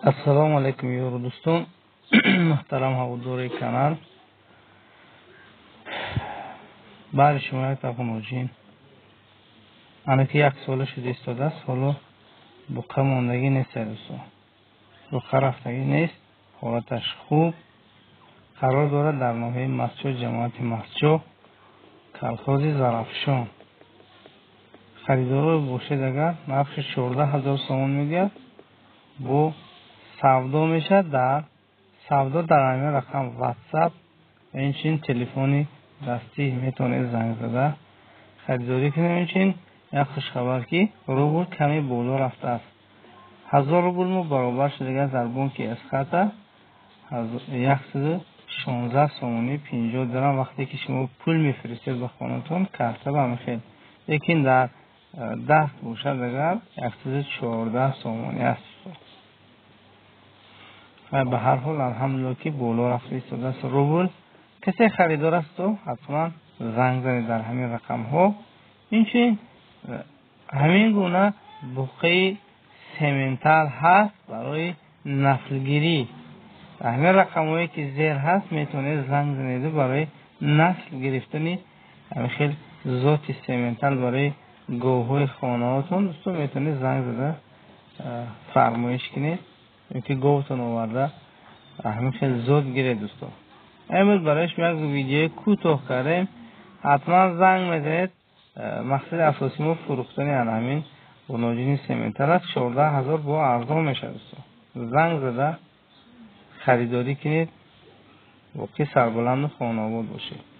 Ассалому алайкум, ёру дӯстон, муҳтарам ҳаводори канал. Баъди шумо як тафоноҷин. Ана ки як сола шуда истодааст, ҳоло буқа мондагӣ нест, дӯстон. Буқа рафтагӣ нест, ҳолаташ хуб. Қарор дорад дар ноҳияи Мастчоҳ, ҷамоати Мастчоҳ, колхози Зарафшон. Харидоро бошед агар, нархи 14 000 сомон мегӯяд, бо савдо мешавад. Дар савдо дар ҳамин рақам WhatsApp ва инчунин телефони дастӣ метавонед занг зада харидорӣ кунед. Инчунин як хушхабар, ки рубл каме боло рафтааст. 1000 рубл мо баробар шудагиаст дар бонки Эсхата 116 сомонӣ 50 дирам, вақте ки шумо пул мефиристед ба хонатон карта ба ҳамин хел. Лекин дар даст бошад агар, 114 сомонӣ аст. Ба ҳар ҳол, алҳамдулилло, ки боло рафта истодааст рубл. Касе харидор асту, ҳатман занг занед дар ҳамин рақамҳо. Инчунин ҳамин гуна буқаи сементал ҳаст барои наслгирӣ. Ҳамин рақамҳое ки зер ҳаст, метавонед занг занеду барои насл гирифтани ҳамин хел зоти сементал барои говҳои хонаҳотон, дӯстон, метавонед занг зада фармоиш кунед ёки говтон оварда ҳамин хел зот гиред, дӯстон. Имрӯз барои шумо як видеои кӯтоҳ кардем. Ҳатман занг мезанед. Мақсади асосии мо фурӯхтани ана ҳамин ғуноҷини сементал аст. 14 000 бо арзон мешавад, дӯстон. Занг зада харидорӣ кунед, воқеъ сарбаланду хонаобод бошед.